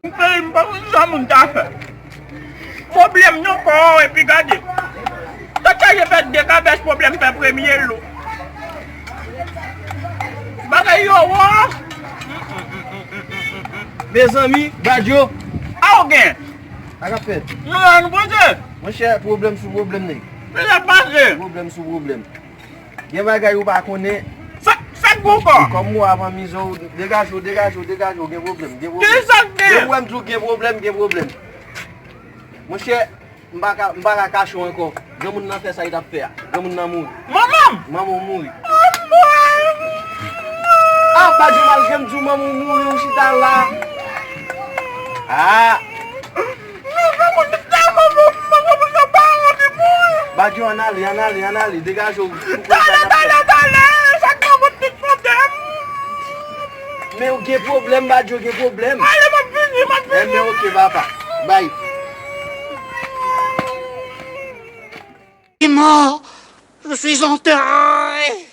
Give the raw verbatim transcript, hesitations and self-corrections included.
M peyi m pa konn sa moun ta fè. Pwoblèm nan pa w epi gade. Tèt chaje fè de kabèch pwoblèm fè premye lo. Bagay yo wo. Mezanmi, Badjo. A w gen? Sa k ap fèt? Nou la nou poze. Monchè, pwoblèm sou pwoblèm, nèg. Sa k pase? Pwoblèm sou pwoblèm. Gen bagay ou pa konnen. Sa, sa k gen ankò? Kòm ou avan mizo, degaje w, degaje w, degaje w, gen pwoblèm, gen pwoblèm. Ki sa k gen? Depi w wè m di w gen pwoblèm, gen pwoblèm. Monchè, m pa ka, m pa ka kache w ankò. Granmoun nan fè sa li t ap fè a. Granmoun nan mouri. Manman m! Manman w mouri. Manman! Ah, Badjo, malgre m di w manman w mouri, ou chita la. Ah! Badjo, ann ale, ann ale, ann ale, degaje w. Talè, talè, talè, sa k nan vant pitit pandan m. Men w gen pwoblèm, Badjo, gen pwoblèm. Ale, m ap vini, m ap vini. Enben, oke, papa. Bay. Mort, je suis enterré.